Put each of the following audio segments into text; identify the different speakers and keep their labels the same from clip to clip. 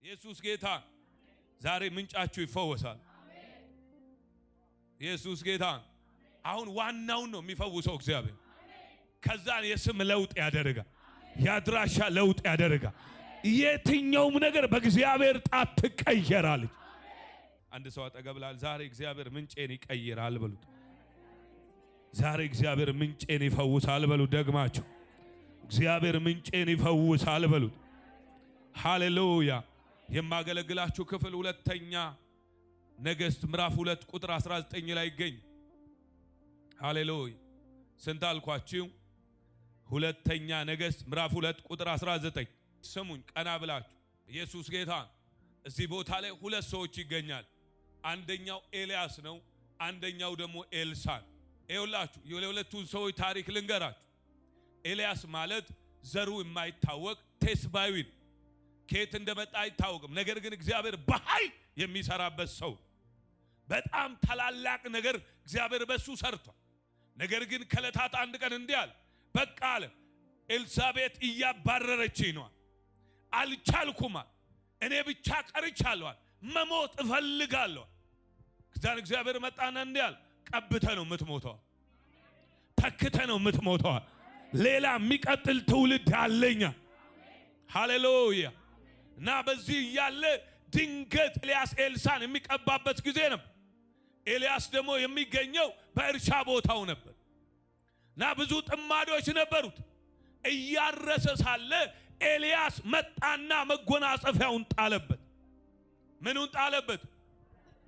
Speaker 1: ኢየሱስ ጌታ። ዛሬ ምንጫችሁ ይፈወሳል። ኢየሱስ ጌታ። አሁን ዋናውን ነው የሚፈውሰው እግዚአብሔር። ከዛን የስም ለውጥ ያደርጋል፣ የአድራሻ ለውጥ ያደርጋል። የትኛውም ነገር በእግዚአብሔር ጣት ትቀየራለች። አንድ ሰው አጠገብላል ዛሬ እግዚአብሔር ምንጬን ይቀይራል በሉት። ዛሬ እግዚአብሔር ምንጬን ይፈውሳል በሉት። ደግማችሁ እግዚአብሔር ምንጬን ይፈውሳል በሉት። ሃሌሉያ። የማገለግላችሁ ክፍል ሁለተኛ ነገሥት ምዕራፍ 2 ቁጥር 19 ላይ ይገኝ። ሃሌሉያ። ስንት አልኳችሁ? ሁለተኛ ነገሥት ምዕራፍ 2 ቁጥር 19። ስሙኝ ቀና ብላችሁ። ኢየሱስ ጌታ። እዚህ ቦታ ላይ ሁለት ሰዎች ይገኛል። አንደኛው ኤልያስ ነው፣ አንደኛው ደግሞ ኤልሳን። ይኸውላችሁ የሁለቱን ሰዎች ታሪክ ልንገራችሁ። ኤልያስ ማለት ዘሩ የማይታወቅ ቴስባዊ፣ ከየት እንደመጣ አይታወቅም። ነገር ግን እግዚአብሔር በኃይል የሚሰራበት ሰው፣ በጣም ታላላቅ ነገር እግዚአብሔር በሱ ሰርቷል። ነገር ግን ከዕለታት አንድ ቀን እንዲህ አለ፣ በቃ አለ፣ ኤልሳቤጥ እያባረረችኝ ነው፣ አልቻልኩም፣ እኔ ብቻ ቀርቻለሁ፣ መሞት እፈልጋለሁ። ከዛን እግዚአብሔር መጣና እንዲህ አለ፣ ቀብተህ ነው የምትሞተው፣ ተክተህ ነው የምትሞተው። ሌላ የሚቀጥል ትውልድ አለኛ። ሃሌሉያ። እና በዚህ እያለ ድንገት ኤልያስ ኤልሳን የሚቀባበት ጊዜ ነበር። ኤልያስ ደግሞ የሚገኘው በእርሻ ቦታው ነበር እና ብዙ ጥማዶች ነበሩት። እያረሰ ሳለ ኤልያስ መጣና መጎናጸፊያውን ጣለበት። ምኑን ጣለበት?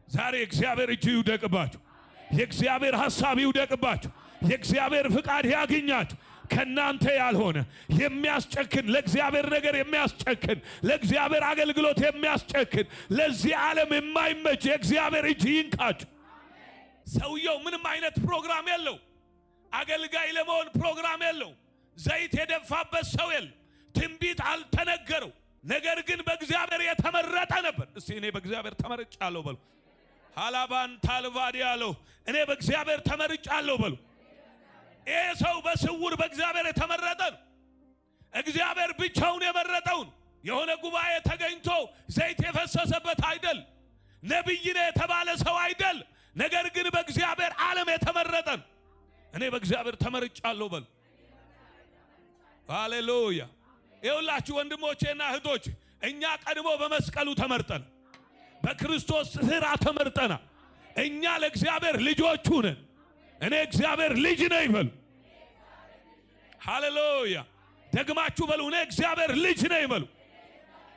Speaker 1: ዛሬ እግዚአብሔር እጅ ይውደቅባችሁ። የእግዚአብሔር ሐሳብ ይውደቅባችሁ። የእግዚአብሔር ፍቃድ ያግኛችሁ። ከናንተ ያልሆነ የሚያስጨክን፣ ለእግዚአብሔር ነገር የሚያስጨክን፣ ለእግዚአብሔር አገልግሎት የሚያስጨክን፣ ለዚህ ዓለም የማይመች የእግዚአብሔር እጅ ይንካችሁ። ሰውየው ምንም አይነት ፕሮግራም የለው። አገልጋይ ለመሆን ፕሮግራም የለው። ዘይት የደፋበት ሰው የለም። ትንቢት አልተነገረው። ነገር ግን በእግዚአብሔር የተመረጠ ነበር። እስቲ እኔ በእግዚአብሔር ተመርጫለሁ በሉ። ሃላባን ታልቫዲ ያለው እኔ በእግዚአብሔር ተመርጫለሁ በሉ። ይህ ሰው በስውር በእግዚአብሔር የተመረጠ ነው። እግዚአብሔር ብቻውን የመረጠውን፣ የሆነ ጉባኤ ተገኝቶ ዘይት የፈሰሰበት አይደል። ነቢይ ነው የተባለ ሰው አይደል። ነገር ግን በእግዚአብሔር ዓለም የተመረጠ ነው። እኔ በእግዚአብሔር ተመርጫለሁ በሉ። ሃሌሉያ። ይኸውላችሁ ወንድሞቼና እህቶች፣ እኛ ቀድሞ በመስቀሉ ተመርጠን በክርስቶስ ሥራ ተመርጠና እኛ ለእግዚአብሔር ልጆቹ ነን። እኔ እግዚአብሔር ልጅ ነኝ በሉ። ሃሌሉያ። ደግማችሁ በሉ፣ እኔ እግዚአብሔር ልጅ ነኝ በሉ።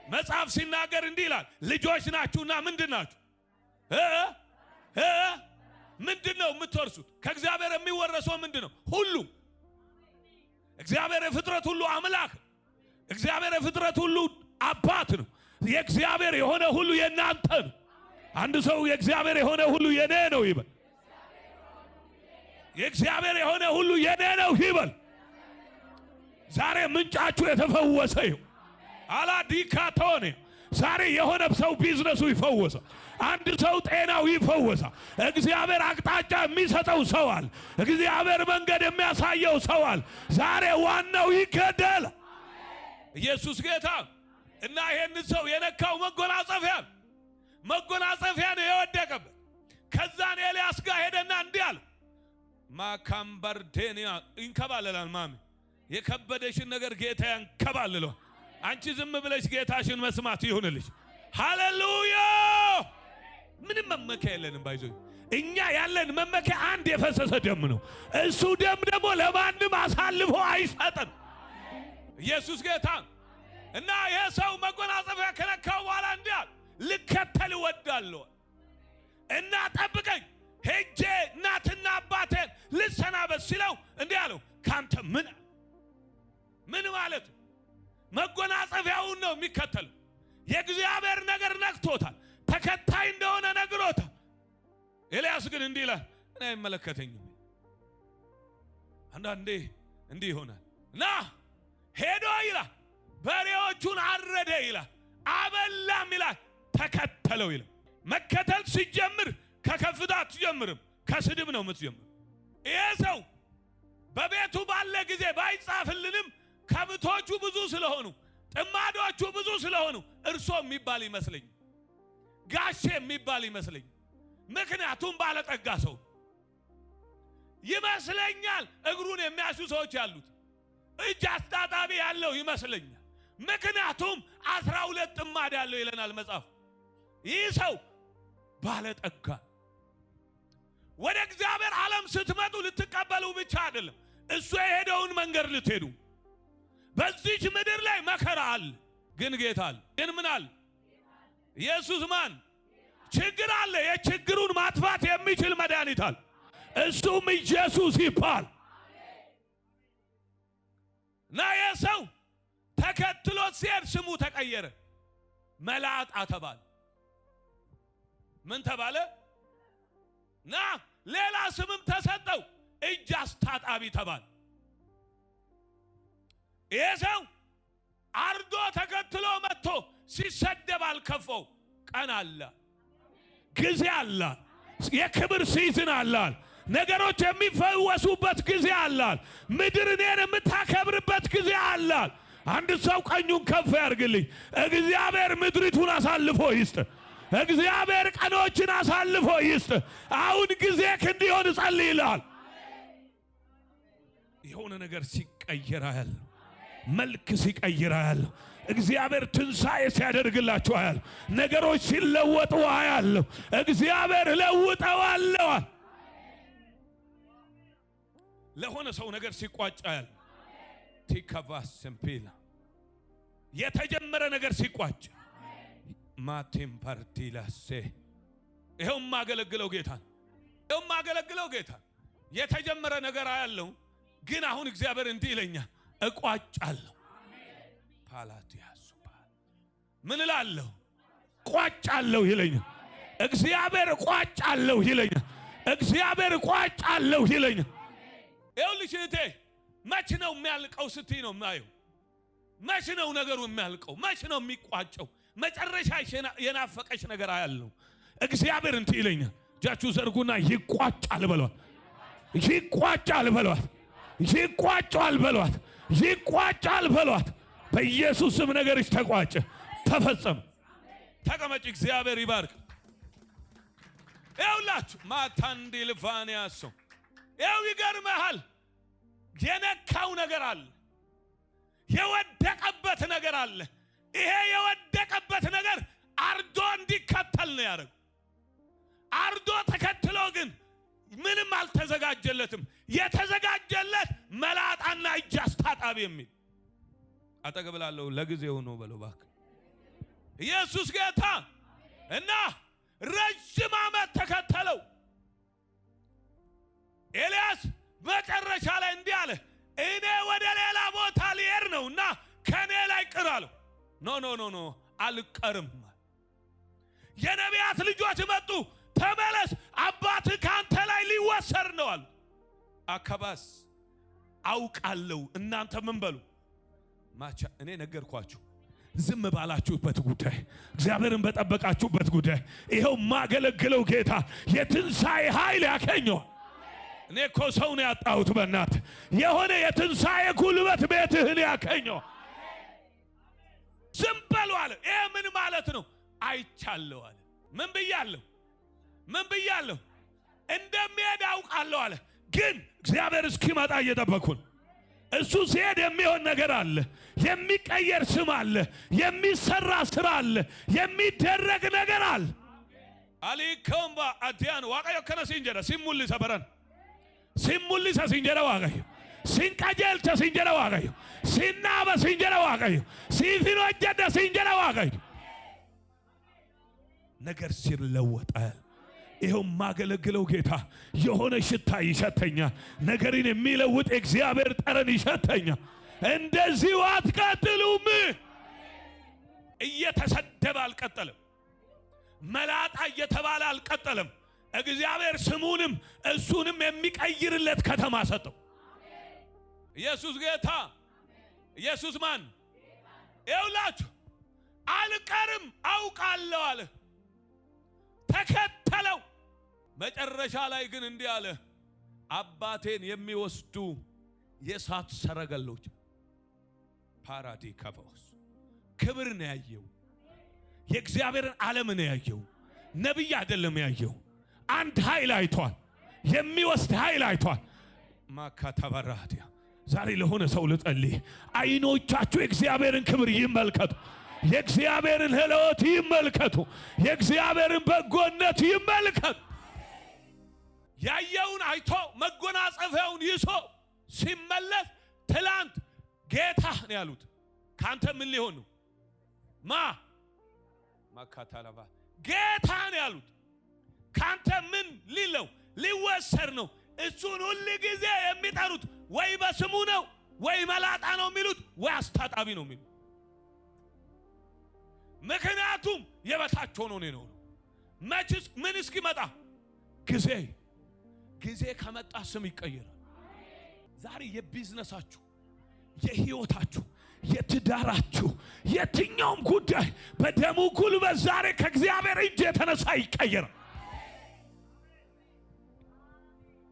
Speaker 1: መጽሐፍ ሲናገር እንዲህ ይላል፣ ልጆች ናችሁና ምንድን ናችሁ? ምንድን ነው የምትወርሱት? ከእግዚአብሔር የሚወረሰው ምንድን ነው? ሁሉም። እግዚአብሔር የፍጥረት ሁሉ አምላክ፣ እግዚአብሔር የፍጥረት ሁሉ አባት ነው። የእግዚአብሔር የሆነ ሁሉ የእናንተ ነው። አንድ ሰው የእግዚአብሔር የሆነ ሁሉ የኔ ነው ይበል። የእግዚአብሔር የሆነ ሁሉ የኔ ነው ይበል። ዛሬ ምንጫችሁ የተፈወሰ ይሁን። አላዲካቶኔ ዛሬ የሆነ ሰው ቢዝነሱ ይፈወሳል። አንድ ሰው ጤናው ይፈወሳል። እግዚአብሔር አቅጣጫ የሚሰጠው ሰው አለ። እግዚአብሔር መንገድ የሚያሳየው ሰው አለ። ዛሬ ዋናው ይገደል። ኢየሱስ ጌታ። እና ይሄን ሰው የነካው መጎናጸፊያ ነው የወደቀበት። ከዛን ኤልያስ ጋር ሄደና እንዲህ አለ፣ ማካምበርዴኒያ ይንከባለላል። ማሚ የከበደሽን ነገር ጌታ ያንከባልለዋል። አንቺ ዝም ብለሽ ጌታሽን መስማት ይሁንልሽ። ሃሌሉያ። ምንም መመኪያ የለንም። ባይዞ እኛ ያለን መመኪያ አንድ የፈሰሰ ደም ነው። እሱ ደም ደግሞ ለማንም አሳልፎ አይሰጥም። ኢየሱስ ጌታ። እና ይሄ ሰው መጎናጸፊያ ከነካው በኋላ እንዲህ አለ፣ ልከተል እወዳለሁ እና ጠብቀኝ፣ ሄጄ እናትና አባቴን ልሰናበት ሲለው እንዲህ አለው፣ ካንተ ምን ምን ማለት መጎናጸፊያውን ነው የሚከተል። የእግዚአብሔር ነገር ነክቶታል። ተከታይ እንደሆነ ነግሮታል። ኤልያስ ግን እንዲህ ይላል፣ እኔ አይመለከተኝም። አንዳንዴ እንዲህ ይሆናል እና ሄዶ ይላል በሬዎቹን አረደ ይላል፣ አበላም ይላል፣ ተከተለው ይላል። መከተል ሲጀምር ከከፍታ አትጀምርም፣ ከስድብ ነው የምትጀምር። ይሄ ሰው በቤቱ ባለ ጊዜ ባይጻፍልንም ከብቶቹ ብዙ ስለሆኑ ጥማዶቹ ብዙ ስለሆኑ እርሶ የሚባል ይመስለኝ፣ ጋሼ የሚባል ይመስለኝ። ምክንያቱም ባለጠጋ ሰው ይመስለኛል። እግሩን የሚያሹ ሰዎች ያሉት እጅ አስታጣቢ ያለው ይመስለኛል። ምክንያቱም 12 ጥማድ ያለው ይለናል መጽሐፍ። ይህ ሰው ባለጠጋ። ወደ እግዚአብሔር ዓለም ስትመጡ ልትቀበሉ ብቻ አይደለም፣ እሱ የሄደውን መንገድ ልትሄዱ። በዚች ምድር ላይ መከራ አለ፣ ግን ጌታ አለ። ግን ምን አለ? ኢየሱስ ማን? ችግር አለ። የችግሩን ማጥፋት የሚችል መድኃኒት አለ። እሱም ኢየሱስ ይባል። እና የሰው ተከትሎት ሲሄድ ስሙ ተቀየረ። መላጣ ተባለ። ምን ተባለ? ና ሌላ ስምም ተሰጠው፣ እጅ አስታጣቢ ተባለ። ይሄ ሰው አርዶ ተከትሎ መጥቶ ሲሰደብ አልከፈው። ቀን አለ፣ ጊዜ አለ፣ የክብር season አለ። ነገሮች የሚፈወሱበት ጊዜ አለ። ምድር እኔን የምታከብርበት ጊዜ አለ። አንድ ሰው ቀኙን ከፍ ያርግልኝ። እግዚአብሔር ምድሪቱን አሳልፎ ይስጥ። እግዚአብሔር ቀኖችን አሳልፎ ይስጥ። አሁን ጊዜህ እንዲሆን እጸልይልሃል። የሆነ ነገር ሲቀየር አያለሁ። መልክ ሲቀይር አያለሁ። እግዚአብሔር ትንሣኤ ሲያደርግላችሁ አያለሁ። ነገሮች ሲለወጡ አያለሁ። እግዚአብሔር እለውጠዋለሁ። ለሆነ ሰው ነገር ሲቋጭ አያለሁ። ቲካቫስ ስምፒላ የተጀመረ ነገር ሲቋጭ ማቲም ፓርቲላሴ ይኸው የማገለግለው ጌታ፣ ይኸው የማገለግለው ጌታ የተጀመረ ነገር አያለሁ። ግን አሁን እግዚአብሔር እንዲህ ይለኛል፣ እቋጫለሁ። ፓላቲያሱ ምን እላለሁ? ቋጫለሁ ይለኛል። እግዚአብሔር እቋጫለሁ ይለኛል። እግዚአብሔር እቋጫለሁ ይለኛል። ይኸውልሽ እህቴ፣ መች ነው የሚያልቀው ስትይ ነው የማየው። መች ነው ነገሩ የሚያልቀው? መች ነው የሚቋጨው? መጨረሻ የናፈቀሽ ነገር አያለሁ። እግዚአብሔር እንትን ይለኛል። እጃችሁ ዘርጉና ይቋጫል በሏት። ይቋጫል በሏት። ይቋጫል በሏት። ይቋጫል በሏት። በኢየሱስ ስም ነገርሽ ተቋጨ፣ ተፈጸመ። ተቀመጭ። እግዚአብሔር ይባርክ። ይኸውላችሁ ማታንዲ ልፋንያሶ ይኸው ይገርምሃል። የነካው ነገር አለ፣ የወደቀበት ነገር አለ። ይሄ የወደቀበት ነገር አርዶ እንዲከተል ነው ያደረገው። አርዶ ተከትሎ ግን ምንም አልተዘጋጀለትም። የተዘጋጀለት መላጣና እጅ አስታጣቢ የሚል አጠገብ ላለው ለጊዜው ነው በለው እባክህ። ኢየሱስ ጌታ እና ረጅም ዓመት ተከተለው። ኤልያስ መጨረሻ ላይ እንዲህ አለ፣ እኔ ወደ ሌላ ቦታ ልሄድ ነው እና ከኔ ላይ ቅር አለው። No no no no አልቀርም። የነቢያት ልጆች መጡ። ተመለስ፣ አባትህ ካንተ ላይ ሊወሰድ ነው አሉ። አካባስ አውቃለሁ። እናንተ ምን በሉ ማቻ እኔ ነገርኳችሁ። ዝም ባላችሁበት ጉዳይ፣ እግዚአብሔርን በጠበቃችሁበት ጉዳይ ይኸው ማገለግለው ጌታ የትንሣኤ ኃይል ያገኘዋል። እኔ እኮ ሰው ነው ያጣሁት። በእናት የሆነ የትንሣኤ ጉልበት ቤትህን ያገኘዋል። ዝም በሉ አለ። ይሄ ምን ማለት ነው? አይቻለሁ አለ። ምን ብያለሁ? ምን ብያለሁ? እንደሚሄድ አውቃለሁ አለ። ግን እግዚአብሔር እስኪመጣ እየጠበኩን እሱ ሲሄድ የሚሆን ነገር አለ። የሚቀየር ስም አለ። የሚሰራ ስራ አለ። የሚደረግ ነገር አለ። አሊከምባ አዲያን Waaqayyo akkana siin jedha sin mul'isa baran sin mul'isa siin jedha Waaqayyo sin qajeelcha siin jedha Waaqayyo sin dhaaba siin jedha Waaqayyo siifin hojjedha siin jedha Waaqayyo ነገር ሲለወጣል። ይኸው የማገለግለው ጌታ የሆነ ሽታ ይሸተኛል። ነገርን የሚለውጥ የእግዚአብሔር ጠረን ይሸተኛል። እንደዚሁ አትቀጥሉም። እየተሰደበ አልቀጠለም። መላጣ እየተባለ አልቀጠለም። እግዚአብሔር ስሙንም እሱንም የሚቀይርለት ከተማ ሰጠው። ኢየሱስ ጌታ። ኢየሱስ ማን? ይኸውላችሁ አልቀርም አውቃለሁ አለ። ተከተለው። መጨረሻ ላይ ግን እንዲህ አለ፣ አባቴን የሚወስዱ የእሳት ሰረገሎች ፓራዲ ከፈውስ ክብር ነው ያየው። የእግዚአብሔርን ዓለም ነው ያየው። ነቢይ አይደለም ያየው። አንድ ኃይል አይቷል። የሚወስድ ኃይል አይቷል። ማካታባራቲያ ዛሬ ለሆነ ሰው ልጸልይ። አይኖቻችሁ የእግዚአብሔርን ክብር ይመልከቱ። የእግዚአብሔርን ህልውት ይመልከቱ። የእግዚአብሔርን በጎነት ይመልከቱ። ያየውን አይቶ መጎናጸፊያውን ይዞ ሲመለስ ትላንት ጌታ ነው ያሉት። ካንተ ምን ሊሆን ነው? ማ ማካታላባ ጌታ ነው ያሉት። ካንተ ምን ሊለው ሊወሰድ ነው። እሱን ሁል ጊዜ የሚጠሩት ወይ በስሙ ነው፣ ወይ መላጣ ነው የሚሉት፣ ወይ አስታጣቢ ነው የሚሉት። ምክንያቱም የበታች ሆኖ ነው። መችስ ምን እስኪመጣ ጊዜ ጊዜ ከመጣ ስም ይቀየራል። ዛሬ የቢዝነሳችሁ፣ የህይወታችሁ፣ የትዳራችሁ የትኛውም ጉዳይ በደሙ ጉልበት ዛሬ ከእግዚአብሔር እጅ የተነሳ ይቀየራል።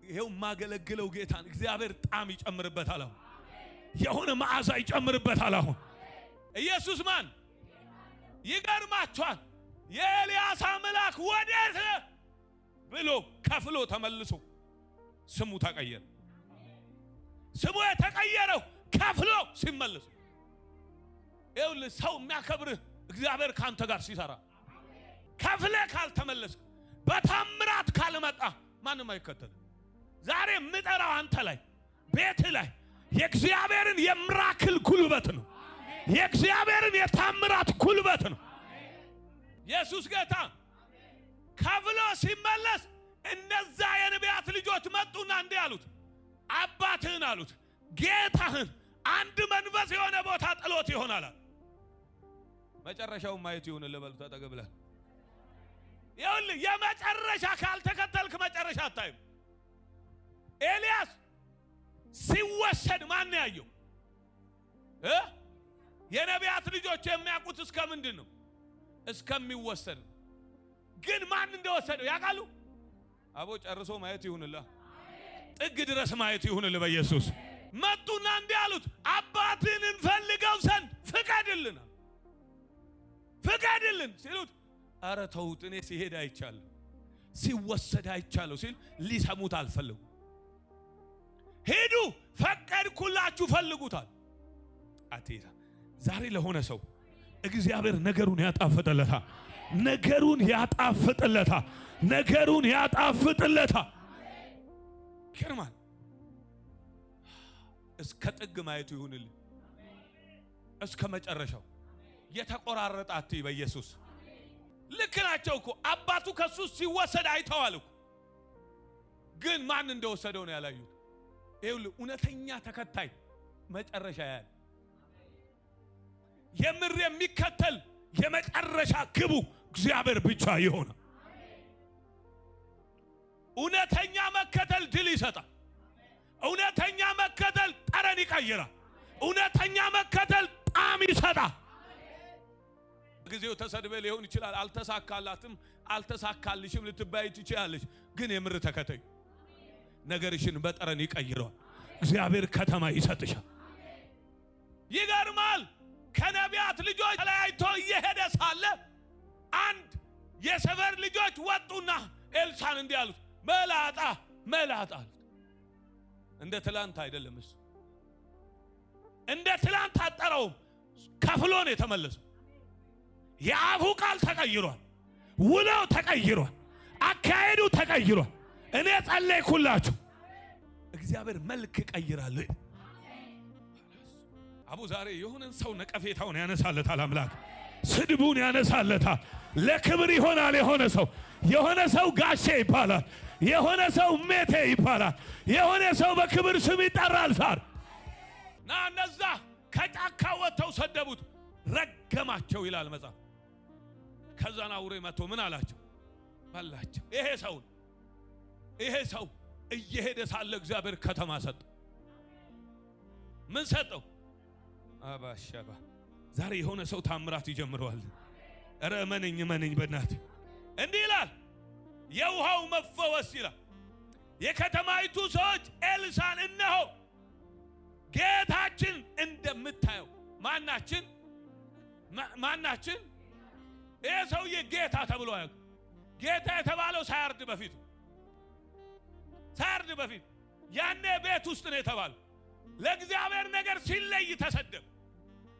Speaker 1: ይሄው የማገለግለው ጌታን እግዚአብሔር ጣም ይጨምርበታል። አሁን የሆነ መዓዛ ይጨምርበታል። አሁን ኢየሱስ ማን ይገርማችኋል። የኤልያስ አምላክ ወዴት ብሎ ከፍሎ ተመልሶ ስሙ ተቀየረ። ስሙ የተቀየረው ከፍሎ ሲመልስ። ይኸውልህ ሰው የሚያከብርህ እግዚአብሔር ካንተ ጋር ሲሰራ፣ ከፍለህ ካልተመለስክ፣ በታምራት ካልመጣ ማንም አይከተልም። ዛሬ የምጠራው አንተ ላይ፣ ቤት ላይ የእግዚአብሔርን የ miracle ጉልበት ነው። የእግዚአብሔርን የታምራት ጉልበት ነው። ኢየሱስ ጌታ። ከፍሎ ሲመለስ እነዛ የነቢያት ልጆች መጡና እንዲህ አሉት፣ አባትህን አሉት፣ ጌታህን አንድ መንፈስ የሆነ ቦታ ጥሎት ይሆናል። መጨረሻውን ማየት ይሁን ልበሉት አጠገብህ። ይኸውልህ የመጨረሻ ካልተከተልክ መጨረሻ አታይም። ኤልያስ ሲወሰድ ማን ያየው? የነቢያት ልጆች የሚያውቁት እስከ ምንድን ነው? እስከሚወሰድ። ግን ማን እንደወሰደው ያውቃሉ? አቦ ጨርሶ ማየት ይሁንልህ፣ ጥግ ድረስ ማየት ይሁንልህ በኢየሱስ። መጡና እንዲህ አሉት፣ አባትህን እንፈልገው ዘንድ ፍቀድልን ፍቀድልን ሲሉት፣ ኧረ ተውት፣ እኔ ሲሄድ አይቻለሁ፣ ሲወሰድ አይቻለሁ ሲል ሊሰሙት አልፈለጉ። ሄዱ፣ ፈቀድኩላችሁ፣ ፈልጉታል። አቴታ ዛሬ ለሆነ ሰው እግዚአብሔር ነገሩን ያጣፍጥለታ፣ ነገሩን ያጣፍጥለታ፣ ነገሩን ያጣፍጥለታ። ይገርማል። እስከ ጥግ ማየቱ ይሁንልህ፣ እስከ መጨረሻው የተቆራረጠ አትይ በኢየሱስ። ልክ ናቸው እኮ፣ አባቱ ከሱ ሲወሰድ አይተዋል እኮ፣ ግን ማን እንደወሰደው ነው ያላዩት። ይኸውልህ እውነተኛ ተከታይ መጨረሻ ያያል። የምር የሚከተል የመጨረሻ ግቡ እግዚአብሔር ብቻ ይሆናል። እውነተኛ መከተል ድል ይሰጣል። እውነተኛ መከተል ጠረን ይቀይራል። እውነተኛ መከተል ጣዕም ይሰጣል። ጊዜው ተሰድበ ሊሆን ይችላል። አልተሳካላትም፣ አልተሳካልሽም ልትባይ ትችላለች። ግን የምር ተከተይ፣ ነገርሽን በጠረን ይቀይረዋል። እግዚአብሔር ከተማ ይሰጥሻል። ይገርማል። ከነቢያት ልጆች ተለያይቶ እየሄደ ሳለ አንድ የሰፈር ልጆች ወጡና ኤልሳን እንዲህ አሉት፣ መላጣ መላጣ አሉት። እንደ ትላንት አይደለም እሱ፣ እንደ ትላንት አጠረውም፣ ከፍሎ ነው የተመለሰው። የአፉ ቃል ተቀይሯል። ውሎው ተቀይሯል። አካሄዱ ተቀይሯል። እኔ ጸለይኩላችሁ፣ እግዚአብሔር መልክ እቀይራለሁ። አቡ ዛሬ የሆነን ሰው ነቀፌታውን ያነሳለታል። አምላክ ስድቡን ያነሳለታል። ለክብር ይሆናል። የሆነ ሰው፣ የሆነ ሰው ጋሼ ይባላል። የሆነ ሰው ሜቴ ይባላል። የሆነ ሰው በክብር ስም ይጠራል። ሳር ና እነዛ ከጫካ ወጥተው ሰደቡት፣ ረገማቸው ይላል መጽሐፍ። ከዛን አውሬ መጥቶ ምን አላቸው? በላቸው። ይሄ ሰው ይሄ ሰው እየሄደ ሳለ እግዚአብሔር ከተማ ሰጠው። ምን ሰጠው? አባሻባ ዛሬ የሆነ ሰው ታምራት ይጀምረዋል። ኧረ እመነኝ እመነኝ በእናትህ። እንዲህ ይላል፣ የውሃው መፈወስ ይላል። የከተማይቱ ሰዎች ኤልሳን እነሆ ጌታችን እንደምታየው ማናችን ማናችን? ይሄ ሰውዬ ጌታ ተብሎ አያውቅም። ጌታ የተባለው ሳያርድ በፊት፣ ሳያርድ በፊት ያኔ ቤት ውስጥ ነው የተባለው። ለእግዚአብሔር ነገር ሲለይ ተሰደበ።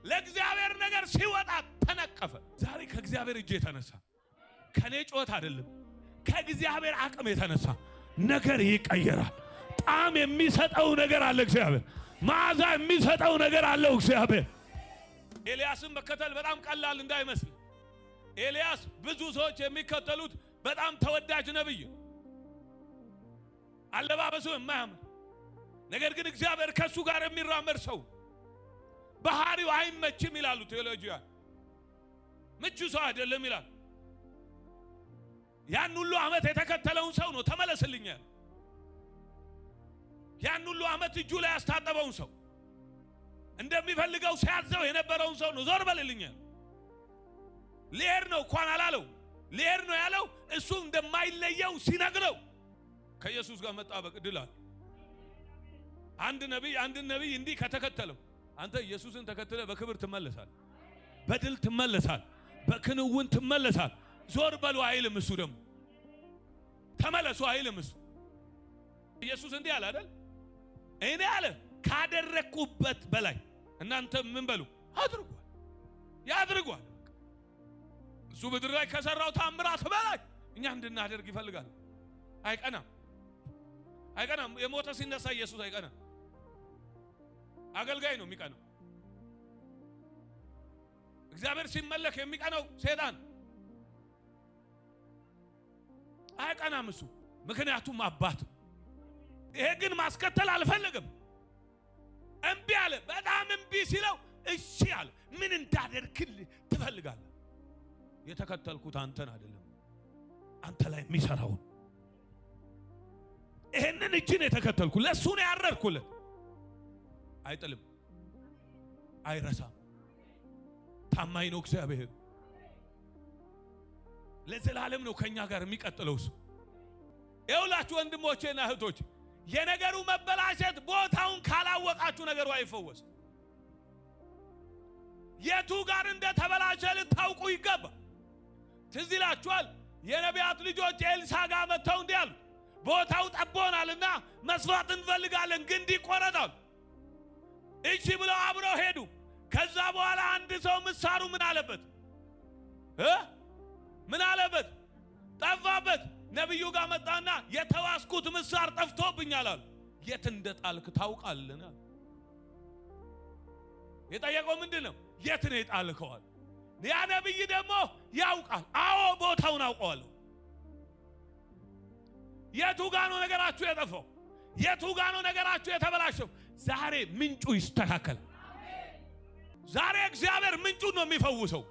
Speaker 1: ለእግዚአብሔር ነገር ሲወጣ ተነቀፈ። ዛሬ ከእግዚአብሔር እጅ የተነሳ፣ ከኔ ጩኸት አይደለም፣ ከእግዚአብሔር አቅም የተነሳ ነገር ይቀየራል። ጣዕም የሚሰጠው ነገር አለ እግዚአብሔር። መዓዛ የሚሰጠው ነገር አለው እግዚአብሔር። ኤልያስን መከተል በጣም ቀላል እንዳይመስል። ኤልያስ ብዙ ሰዎች የሚከተሉት በጣም ተወዳጅ ነብይ፣ አለባበሱ የማያምር፣ ነገር ግን እግዚአብሔር ከእሱ ጋር የሚራመድ ሰው፣ ባህሪው አይመችም ይላሉ theologian፣ ምቹ ሰው አይደለም ይላል። ያን ሁሉ ዓመት የተከተለውን ሰው ነው ተመለስልኝ ያለው። ያን ሁሉ ዓመት እጁ ላይ ያስታጠበውን ሰው፣ እንደሚፈልገው ሲያዘው የነበረውን ሰው ነው ዞር በልልኝ ያለው። ልሄድ ነው እንኳን አላለው። ልሄድ ነው ያለው እሱ እንደማይለየው ሲነግረው። ከኢየሱስ ጋር መጣበቅ ድል አለ። አንድ ነቢይ አንድን ነቢይ እንዲህ ከተከተለው አንተ ኢየሱስን ተከትለህ በክብር ትመለሳል፣ በድል ትመለሳል፣ በክንውን ትመለሳል። ዞር በሉ አይልም እሱ፣ ደግሞ ተመለሱ አይልም እሱ። ኢየሱስ እንዲህ አለ አይደል? እኔ አለ ካደረግኩበት በላይ እናንተ ምን በሉ አድርጓል፣ ያድርጓል። እሱ ምድር ላይ ከሰራው ታምራት በላይ እኛ እንድናደርግ ይፈልጋል። አይቀናም፣ አይቀናም። የሞተ ሲነሳ ኢየሱስ አይቀናም። አገልጋይ ነው የሚቀናው። እግዚአብሔር ሲመለክ የሚቀናው ሴጣን አይቀናም እሱ፣ ምክንያቱም አባት። ይሄ ግን ማስከተል አልፈለገም። እምቢ አለ። በጣም እምቢ ሲለው እሺ አለ። ምን እንዳደርግልህ ትፈልጋለህ? የተከተልኩት አንተን አይደለም፣ አንተ ላይ የሚሰራውን። ይሄንን እጅን የተከተልኩ ለእሱ ነው ያረድኩለት። አይጥልም፣ አይረሳም። ታማኝ ነው እግዚአብሔር። ለዘላለም ነው ከኛ ጋር የሚቀጥለው እሱ። ይኸውላችሁ ወንድሞቼና እህቶች፣ የነገሩ መበላሸት ቦታውን ካላወቃችሁ ነገሩ አይፈወስም። የቱ ጋር እንደተበላሸ ልታውቁ ይገባል። ትዝ ይላችኋል። የነቢያት ልጆች ኤልሳ ጋር መጥተው እንዲህ አሉ፣ ቦታው ጠቦናልና መስፋት እንፈልጋለን፣ ግንድ ይቆረጣል። እሺ ብለው አብረው ሄዱ። ከዛ በኋላ አንድ ሰው ምሳሩ ምን አለበት እ ምን አለበት? ጠፋበት። ነቢዩ ጋር መጣና የተዋስኩት ምሳር ጠፍቶብኛል አሉ። የት እንደጣልክ ታውቃለህ? የጠየቀው ምንድን ነው? የት ነው የጣልከዋል? ያ ነቢይ ደግሞ ያውቃል። አዎ፣ ቦታውን አውቀዋለሁ። የቱ ጋ ነው ነገራችሁ የጠፋው? የቱ ጋ ነው ነገራችሁ የተበላሸው? ዛሬ ምንጩ ይስተካከል። ዛሬ እግዚአብሔር ምንጩን ነው የሚፈውሰው።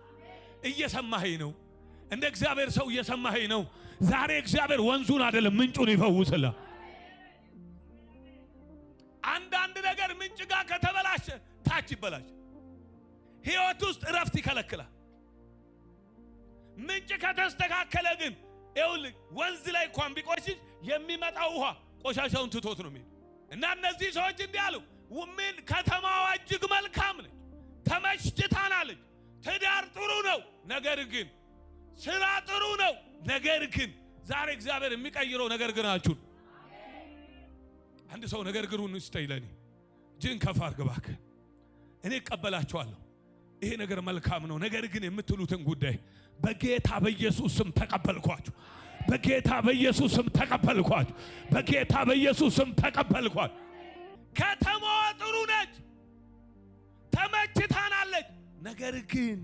Speaker 1: እየሰማኸኝ ነው? እንደ እግዚአብሔር ሰው እየሰማኸኝ ነው? ዛሬ እግዚአብሔር ወንዙን አይደለም፣ ምንጩን ይፈውስልሃል። አንዳንድ ነገር ምንጭ ጋር ከተበላሸ ታች ይበላሽ። ህይወት ውስጥ እረፍት ይከለክላል። ምንጭ ከተስተካከለ ግን ይኸውልህ ወንዝ ላይ እንኳን ቢቆሽሽ የሚመጣው ውሃ ቆሻሻውን ትቶት ነው የሚሄድ። እና እነዚህ ሰዎች እንዲህ አሉ፣ ምን ከተማዋ እጅግ መልካም ነች፣ ተመችታናለች፣ ትዳር ጥሩ ነው፣ ነገር ግን ስራ ጥሩ ነው፣ ነገር ግን ዛሬ እግዚአብሔር የሚቀይረው ነገር ግን አችሁን። አንድ ሰው ነገር ግኑን ስጠኝ ለኔ፣ እጅህን ከፍ አድርግ እባክህ። እኔ እቀበላችኋለሁ። ይሄ ነገር መልካም ነው፣ ነገር ግን የምትሉትን ጉዳይ በጌታ በኢየሱስ ስም ተቀበልኳችሁ። በጌታ በኢየሱስ ስም ተቀበልኳችሁ። በጌታ በኢየሱስ ስም ተቀበልኳችሁ። ከተማዋ ጥሩ ነች፣ ተመችታናለች። ነገር ግን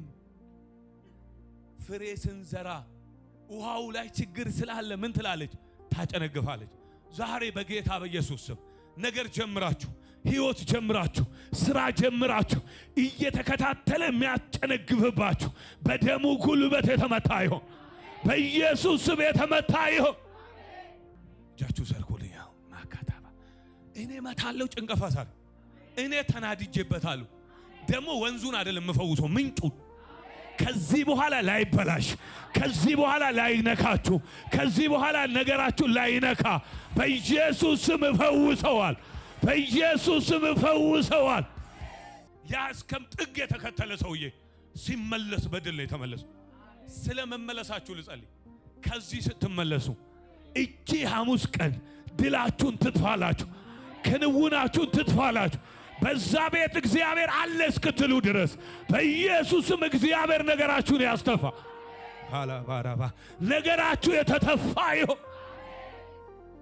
Speaker 1: ፍሬ ስንዘራ ውሃው ላይ ችግር ስላለ ምን ትላለች? ታጨነግፋለች። ዛሬ በጌታ በኢየሱስ ስም ነገር ጀምራችሁ፣ ህይወት ጀምራችሁ፣ ስራ ጀምራችሁ እየተከታተለ የሚያጨነግፍባችሁ በደሙ ጉልበት የተመታ ይሆን። በኢየሱስ ስም የተመታ ይሆን። እጃችሁ ዘርጉልኝ። ማካታባ እኔ መታለው ጭንቀፋ ዛሬ እኔ ተናድጄበታለሁ። ደግሞ ወንዙን አይደለም የምፈውሰው፣ ምንጩን። ከዚህ በኋላ ላይበላሽ፣ ከዚህ በኋላ ላይነካችሁ፣ ከዚህ በኋላ ነገራችሁ ላይነካ በኢየሱስ ስም እፈውሰዋል። በኢየሱስ ስም እፈውሰዋል። ያ እስከም ጥግ የተከተለ ሰውዬ ሲመለስ በድል ነው የተመለሰው። ስለ መመለሳችሁ ልጸልይ። ከዚህ ስትመለሱ እቺ ሐሙስ ቀን ድላችሁን ትትፋላችሁ፣ ክንውናችሁን ትትፋላችሁ። በዛ ቤት እግዚአብሔር አለ እስክትሉ ድረስ በኢየሱስም እግዚአብሔር ነገራችሁን ያስተፋ። ባላባራባ ነገራችሁ የተተፋ ይሆን።